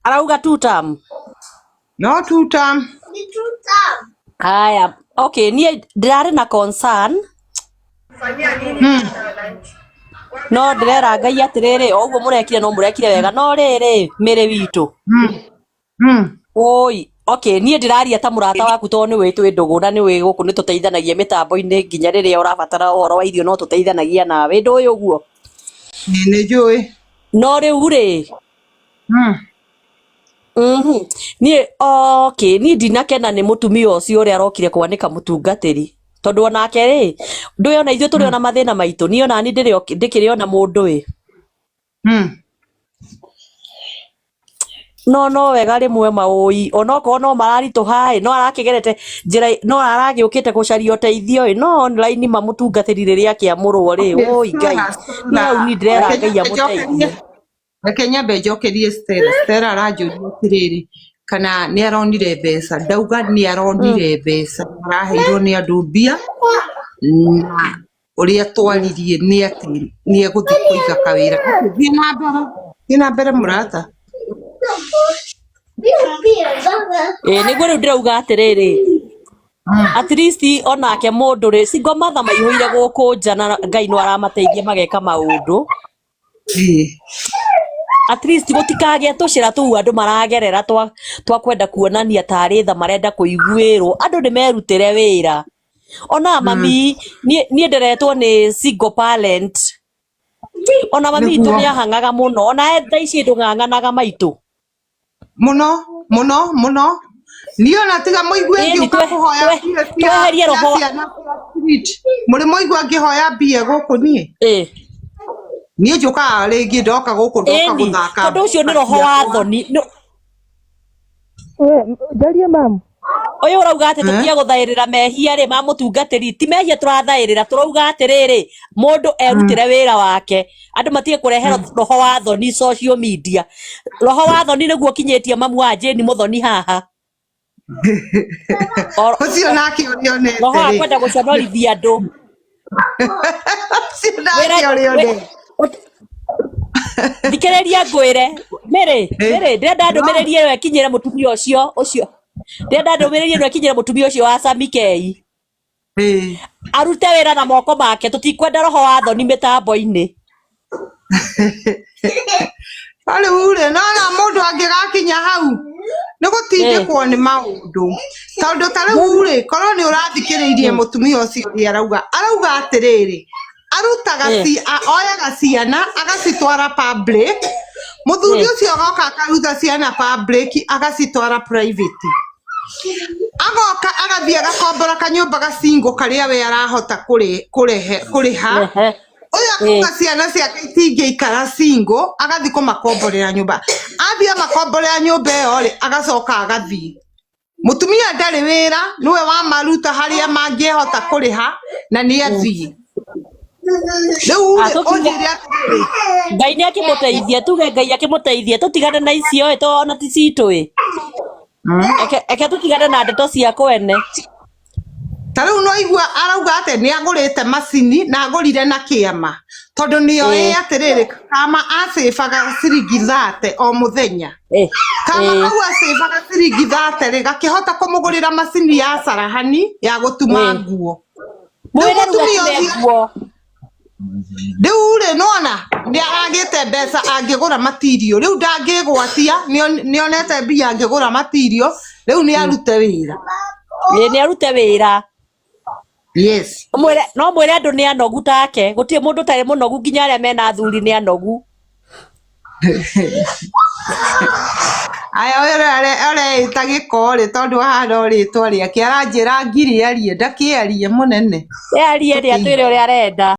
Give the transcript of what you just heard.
Arauga two term. No two term. Haya, okay, niĩ ndĩrarĩ na concern no ndĩrera Ngai atĩrĩrĩ, o ũguo mũrekire no mũrekire wega, no rĩrĩ mĩrĩ witũ Oi, okay, niĩ ndĩraria ta mũrata waku tondũ nĩũĩ twĩ ndũgũ na nĩũĩ gũkũ nĩtũteithanagia mĩtambo-inĩ nginya rĩrĩa ũrabatara ũhoro wa irio no tũteithanagia nawe, ndũĩ ũguo? Ĩĩ nĩ njũĩ. No rĩu rĩ, Niĩ okay, niĩ ndinakena nĩ mũtumia ũcio ũrĩa arokire kwanĩka mũtungatĩri tondũ onake rĩ, ndũĩ ona ithuĩ tũrĩ ona mathĩna maitũ, niĩ onani ndĩkĩrĩ ona mũndũ ĩ. No no wega rĩmwe maũi onokorwo no mararitũha ĩ, no arakĩgerete njĩra, no aragĩũkĩte gũcaria ũteithio ĩ, no online mamũtungatĩri rĩrĩa akĩamũrwo rĩ, Okay, ũi Ngai, Stella, niĩ hau Stella. niĩ ndĩrera Reke Ngai nyambe njokerie amũteithie. Reke nyambe njokerie Stella. Stella aranjũria atĩrĩrĩ, kana nĩ aronire mbeca. Ndauga nĩ aronire mbeca, araheirwo nĩ andũ mbia, na ũrĩa twaririe nĩ atĩ nĩ egũthiĩ kũiga kawĩra. Okay, thiĩ na mbere, thiĩ na mbere mũrata. Ĩĩ nĩguo rĩu ndĩrauga atĩrĩrĩ, at least onake mũndũ rĩ, single mother maihũire gũkũ nja na Ngai no aramateithia mageka maũndũ. At least gũtikagĩe tũcĩra tũu andũ maragerera twa kwenda kuonania tarĩ tha marenda kũiguĩrwo, andũ nĩ merutĩre wĩra. Ona mami, niĩ nderetwo nĩ single parent. Ona mami witũ Nĩguo. nĩ ahang'aga mũno, ona thaa ici ndũng'ang'anaga maitũ. Mũno, mũno, mũno. Niĩ ona tiga mũigue Ĩni, ngĩũka kũhoya mbia tweherie cia roho. ciana cia street. Mũrĩ mwaigua ngĩhoya mbia gũkũ niĩ? Ĩ. Niĩ njũkaga rĩngĩ ndoka gũkũ ndoka Ĩni, gũthaka tondũ ũcio nĩ roho wa ciakwa. thoni. We, njarie mam. Ũyũ ũrauga atĩ Eh? tũtige gũthaĩrĩra mehia rĩ ma mũtungatĩri, ti mehia tũrathaĩrĩra, tũrauga atĩrĩrĩ, mũndũ erutĩre wĩra wake, andũ matige kũrehe roho wa thoni social media. Roho wa thoni nĩguo ũkinyĩtie mamu wa Jane mũthoni haha. Ũcio nake ũrĩa onete Roho wa rĩ. kwenda gũconorithia andũ. Ũcio nake ũrĩa onete. Thikĩrĩria ngwĩre, Mary, Mary, ndĩrenda ndũmĩrĩri ĩyo ĩkinyĩre mũtumia ũcio, ũcio. Ndĩrenda ndũmĩrĩri ĩno ĩkinyĩre mũtumia ũcio wa Sami K. Arute wĩra na moko make, tũtikwenda roho wa thoni mĩtambo-inĩ. No rĩu rĩ, nona mũndũ angĩgakinya hau nĩ gũtindĩkwo nĩ maũndũ, tondũ ta rĩu rĩ, korwo nĩ ũrathikĩrĩirie mũtumia ũcio ũrĩa arauga, arauga atĩrĩrĩ, arutaga oyaga ciana agacitwara public, mũthuri ũcio agoka akaruta ciana public agacitwara private, agoka agathiĩ agakombora kanyũmba gacingo karĩa we arahota kũrĩha. Ũyũ akauga ciana ciake itingĩikara single, agathiĩ kũmakomborera nyũmba. Athiĩ amakomborera nyũmba ĩyo rĩ, agacoka agathiĩ. Mũtumia ndarĩ wĩra, nĩwe wamaruta harĩa mangĩhota kũrĩha na nĩ athiĩ. Rĩu rĩ, ũnjĩre atĩrĩrĩ. Ngai nĩ akĩmũteithie, tuge Ngai akĩmũteithie, tũtigane na icio ĩ, to ona ti citũ ĩ. Eke tũtigane na ndeto cia kwene. Ta rĩu no igua arauga atĩ nĩ agũrĩte macini na agũrire na kĩama, tondũ nĩoĩ atĩrĩrĩ, kama acĩbaga ciringi 30 o mũthenya. Kama kau acĩbaga ciringi 30 rĩ, gakĩhota kũmũgũrĩra macini ya carahani ya gũtuma nguo. Rĩu Mwĩre rĩu mũtumia atume ũcio nguo. Rĩu rĩ, nĩwona nĩ agĩte mbeca angĩgũra material, rĩu ndangĩgwatia, nĩonete mbia angĩgũra material, rĩu nĩ arute wĩra. Ĩĩ nĩ arute wĩra. Yes. Mwĩre, no mwĩre andũ nĩ anogu take, gũtirĩ mũndũ ũtarĩ mũnogu nginya arĩa mena athuri nĩ anogu. Aya ũyũ ũreĩta gĩko rĩ, tondũ ahana o rĩtwa rĩake, aranjĩra ngiri arie, ndakĩarie mũnene. Arie rĩ, atwĩre ũrĩa arenda.